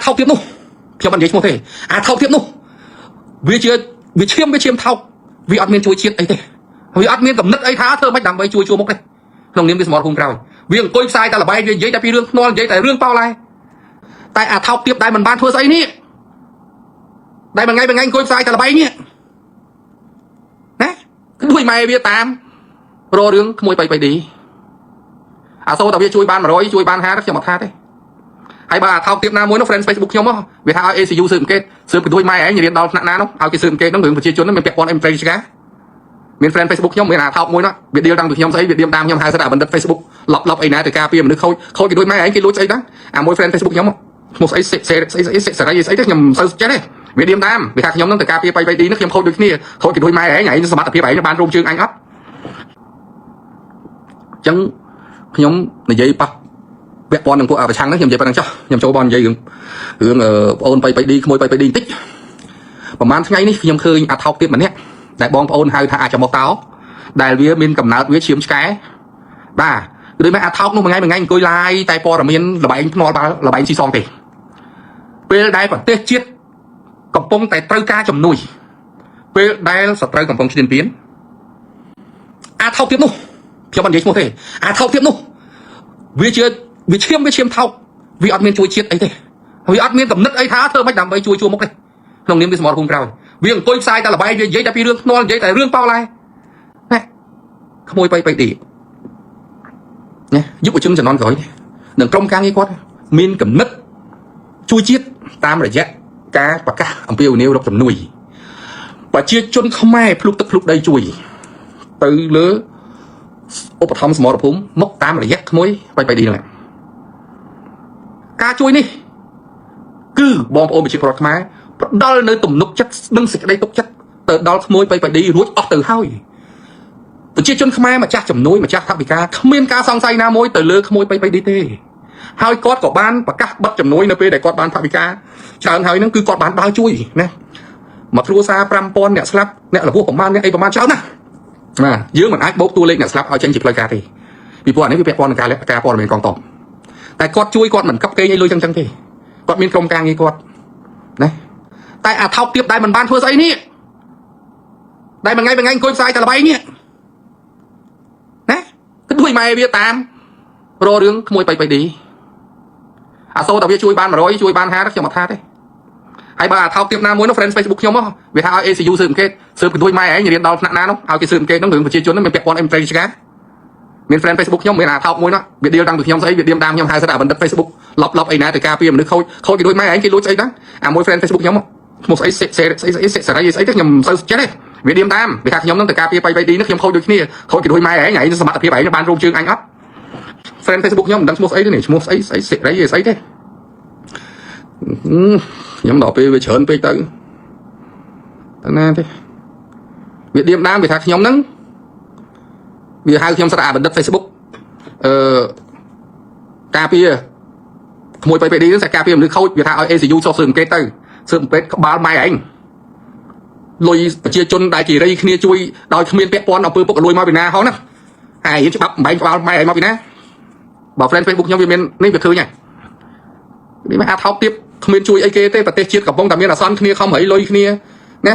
ថោកទៀតនោះខ្ញុំមិននិយាយឈ្មោះទេអាថោកទៀតនោះវាជាវាឈាមវាឈាមថោកវាអត់មានជួយជាតិអីទេវាអត់មានកំណត់អីថាធ្វើម៉េចដើម្បីជួយជួមុខទេក្នុងនាមវាសមរភូមិក្រោយវាអង្គុយផ្សាយតែលបែងវានិយាយតែពីរឿងភ្នាល់និយាយតែរឿងប៉ោឡែតែអាថោកទៀតដែលមិនបានធ្វើស្អីនេះដែលមួយថ្ងៃមួយថ្ងៃអង្គុយផ្សាយតែលបែងនេះណាគឺដូចម៉ែវាតាមរករឿងក្មួយបៃបៃឌីអាសូតែវាជួយបាន100ជួយបាន50ខ្ញុំអត់ថាទេ ហើយបើអាថោកទៀតណាមួយនោះ friend Facebook ខ្ញុំវាថាឲ្យ ACU ស៊ើបអង្កេតស៊ើបកដួយម៉ែឯងរៀនដល់ថ្នាក់ណានោះឲ្យគេស៊ើបអង្កេតនោះរឿងប្រជាជននោះមានពាក់ព័ន្ធអីមន្ត្រីរាជការមាន friend Facebook ខ្ញុំមានអាថោកមួយនោះវាដៀលតាំងពីខ្ញុំស្អីវាដៀមតាមខ្ញុំហៅសិតអាបណ្ឌិត Facebook ឡប់ឡប់អីណាទៅការពារមនុស្សខូចខូចកដួយម៉ែឯងគេលួចស្អីដែរអាមួយ friend Facebook ខ្ញុំឈ្មោះស្អីសេស្អីស្អីសេរីស្អីទេខ្ញុំមិនសូវចេះទេវាដៀមតាមវាថាខ្ញុំនឹងទៅការពារបៃបៃឌីនោះខ្ញុំខូចដូចគ្នាខូចកដួយម៉ែឯងឯងសមត្ថភាពឯងបានរួមជើងអញអត់អញ្ចឹងខ្ញុំនិយាយប៉ះ ពាក់ព័ន្ធនឹងពួកអប្រឆាំងហ្នឹងខ្ញុំនិយាយប៉ុណ្្នឹងចុះខ្ញុំចូលបងនិយាយរឿងរឿងប្អូនបៃបៃឌីក្មួយបៃបៃឌីបន្តិចប្រហែលថ្ងៃនេះខ្ញុំឃើញអាថោកទៀតម្នាក់ដែលបងប្អូនហៅថាអាចមកតោដែលវាមានកំណើតវាឈាមឆ្កែបាទដូចមែនអាថោកនោះមួយថ្ងៃមួយថ្ងៃអង្គុយឡាយតែព័ត៌មានលបែងភ្នាល់បាល់លបែងស៊ីសងទេពេលដែលប្រទេសជាតិកំពុងតែត្រូវការជំនួយពេលដែលសត្រូវកំពុងឈ្លានពានអាថោកទៀតនោះខ្ញុំមិននិយាយឈ្មោះទេអាថោកទៀតនោះវាជាវាឈាមវាឈាមថោកវាអត់មានជួយជាតិអីទេវាអត់មានកំណត់អីថាធ្វើម៉េចដើម្បីជួយជួមុខទេក្នុងនាមវាសមរភូមិក្រោយវាអង្គុយផ្សាយតែលបែងវានិយាយតែពីរឿងភ្នាល់និយាយតែរឿងប៉ោឡែណាក្មួយបៃបៃឌីណាយុវជនជំនាន់ក្រោយនឹងក្រុមការងារគាត់មានកំណត់ជួយជាតិតាមរយៈការប្រកាសអំពាវនាវរកជំនួយប្រជាជនខ្មែរភ្លុកទឹកភ្លុកដីជួយទៅលើឧបត្ថម្ភសមរភូមិមកតាមរយៈក្មួយបៃបៃឌីហ្នឹងការជួយនេះគឺបងប្អូនប្រជាពលរដ្ឋខ្មែរផ្ដល់នៅទំនុកចិត្តនិងសេចក្តីទុកចិត្តទៅដល់ក្មួយបៃបៃឌីរួចអស់ទៅហើយប្រជាជនខ្មែរម្ចាស់ជំនួយម្ចាស់ថវិកាគ្មានការសង្ស័យណាមួយទៅលើក្មួយបៃបៃឌីទេហើយគាត់ក៏បានប្រកាសបិទជំនួយនៅពេលដែលគាត់បានថវិកាច្រើនហើយហ្នឹងគឺគាត់បានដើរជួយណាមកគ្រួសារ5000អ្នកស្លាប់អ្នករវស់ប្រមាណអ្នកអីប្រមាណច្រើនណាស់បាទយើងមិនអាចបូកតួលេខអ្នកស្លាប់ឲ្យចេញជាផ្លូវការទេពីព្រោះអានេះវាពាក់ព័ន្ធនឹងការការព័ត៌មានកងទ័ពតែគាត់ជួយគាត់មិនកັບកេងអីលុយចឹងចឹងទេគាត់មានក្រុមការងារគាត់ណាតែអាថោកទៀតដែលមិនបានធ្វើស្អីនេះដែលមួយថ្ងៃមួយថ្ងៃអង្គុយផ្សាយតែលបែងនេះណាគឺដូចម៉ែវាតាមរករឿងក្មួយបៃបៃឌីអាសូតែវាជួយបាន100ជួយបាន50ខ្ញុំអត់ថាទេហើយបើអាថោកទៀតណាមួយនោះ friend Facebook ខ្ញុំវាថាឲ្យ ACU ស៊ើបអង្កេតស៊ើបកដួយម៉ែឯងរៀនដល់ថ្នាក់ណានោះឲ្យគេស៊ើបអង្កេតនោះរឿងប្រជាជននោះមានពាក់ព័ន្ធអីមន្ត្រីរាជការមាន friend Facebook ខ្ញុំមានអាថោកមួយនោះវាដៀលតាំងពីខ្ញុំស្អីវាដៀមតាមខ្ញុំហៅសិតអាបណ្ឌិត Facebook ឡប់ឡប់អីណាទៅការពារមនុស្សខូចខូចគេដូចម៉ែឯងគេលួចស្អីដែរអាមួយ friend Facebook ខ្ញុំឈ្មោះស្អីសេស្អីស្អីសេរីស្អីទេខ្ញុំមិនសូវចេះទេវាដៀមតាមវាថាខ្ញុំនឹងទៅការពារបៃបៃឌីនោះខ្ញុំខូចដូចគ្នាខូចគេដូចម៉ែឯងឯងសមត្ថភាពឯងបានរួមជើងអញអត់ friend Facebook ខ្ញុំមិនដឹងឈ្មោះស្អីទេនេះឈ្មោះស្អីស្អីសេរីស្អីទេខ្ញុំដល់ពេលវាច្រើនពេកទៅទៅណាទេវាដៀមតាមវាថាខ្ញុំហ្នឹងវាហៅខ្ញុំស្រាបណ្ឌិត Facebook អឺការពារក្មួយបៃបៃឌីហ្នឹងតែការពារមនុស្សខូចវាថាឲ្យ ACU ចុះស៊ើបអង្កេតទៅស៊ើបអង្កេតក្បាលម៉ែឯងលុយប្រជាជនដែលគេរៃគ្នាជួយដោយគ្មានពាក់ព័ន្ធអំពើពុករលួយមកពីណាហោះណាហើយច្បាប់បំបែងក្បាលម៉ែឯងមកពីណាបើ friend Facebook ខ្ញុំវាមាននេះវាឃើញហើយនេះមិនអាចថោកទៀតគ្មានជួយអីគេទេប្រទេសជាតិកំពុងតែមានអាសន្នគ្នាខំរៃលុយគ្នាណា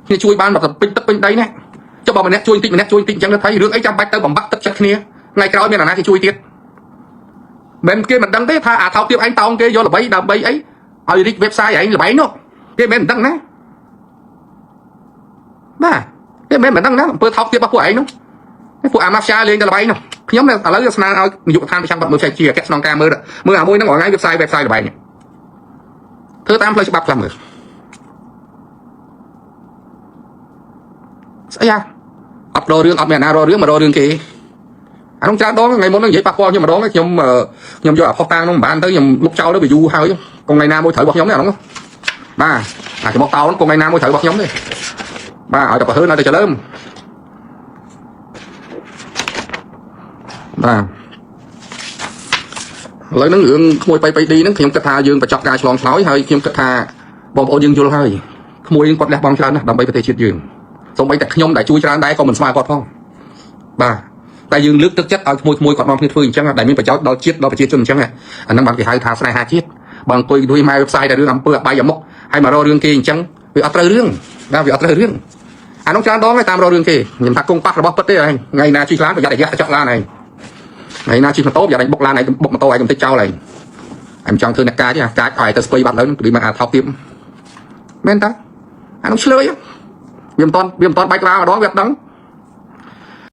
គ្នាជួយបានតែពេញទឹកពេញដីណាចុះបើម្នាក់ជួយបន្តិចម្នាក់ជួយបន្តិចអញ្ចឹងទៅថៃរឿងអីចាំបាច់ទៅបំបាក់ទឹកចិត្តគ្នាថ្ងៃក្រោយមានអាណាគេជួយទៀតមិនគេមិនដឹងទេថាអាថោកទៀតឯងតោងគេយកល្បីដើម្បីអីឲ្យរីក website ឯងល្បីនោះគេមិនដឹងណាបាទគេមិនដឹងណាអំពើថោកទៀតរបស់ពួកឯងនោះពួកអាម៉ាហ្វយ៉ាលេងតែល្បីនោះខ្ញុំឥឡូវស្នើឲ្យនាយកដ្ឋានប្រចាំបាត់មើលចែកជាអគ្គស្នងការមើលមើលអាមួយហ្នឹងរាល់ថ្ងៃ website ល្បែងធ្វើតាមផ្លូវច្បាប់ខ្លះមើលស្អីអាអត់រករឿងអត់មានអាណារករឿងមករករឿងគេអានោះច្រើនដងថ្ងៃមុនហ្នឹងនិយាយប៉ះពាល់ខ្ញុំម្ដងខ្ញុំខ្ញុំយកអាផុសតាងនោះមិនបានទៅខ្ញុំលុបចោលទៅវាយូរហើយកុំថ្ងៃណាមួយត្រូវរបស់ខ្ញុំទេអានោះបាទអាច្បោះតោកុំថ្ងៃណាមួយត្រូវរបស់ខ្ញុំទេបាទឲ្យតែប្រហើនឲ្យតែច្រើមបាទឥឡូវហ្នឹងរឿងក្មួយបៃបៃឌីហ្នឹងខ្ញុំគិតថាយើងបញ្ចប់ការឆ្លងឆ្លើយហើយខ្ញុំគិតថាបងប្អូនយើងយល់ហើយក្មួយគាត់លះបង់ច្រើនណាស់ដើម្បីប្រទេសជាតិយើងសូម្បីតែខ្ញុំដែលជួយច្រើនដែរក៏មិនស្មើគាត់ផងបាទតែយើងលើកទឹកចិត្តឲ្យក្មួយក្មួយគាត់នាំគ្នាធ្វើអញ្ចឹងដែលមានប្រយោជន៍ដល់ជាតិដល់ប្រជាជនអញ្ចឹងអាហ្នឹងបានគេហៅថាស្នេហាជាតិ។ បើអង្គុយជួយម៉ែផ្សាយតែរឿងអំពើអបាយមុខហើយមករករឿងគេអញ្ចឹងវាអត់ត្រូវរឿងណាវាអត់ត្រូវរឿងអានោះច្រើនដងហើយតាមរករឿងគេខ្ញុំថាគង់ប៉ះរបស់ពិតទេឯងថ្ងៃណាជិះឡានប្រយ័ត្នអាយៈចក់ឡានឯងថ្ងៃណាជិះម៉ូតូប្រយ័ត្នឯងបុកឡានឯងបុកម៉ូតូឯងកំទេចចោលឯងឯងចង់ធ្វើអ្នកកាចអាកាចឲ្យទៅស្ពៃបាត់លើឬមកអាថោកទៀតមែនតាអានោះឆ្លើយវាមិនតាន់វាមិនតាន់បែកក្បាលម្ដងវាអត់ដឹង។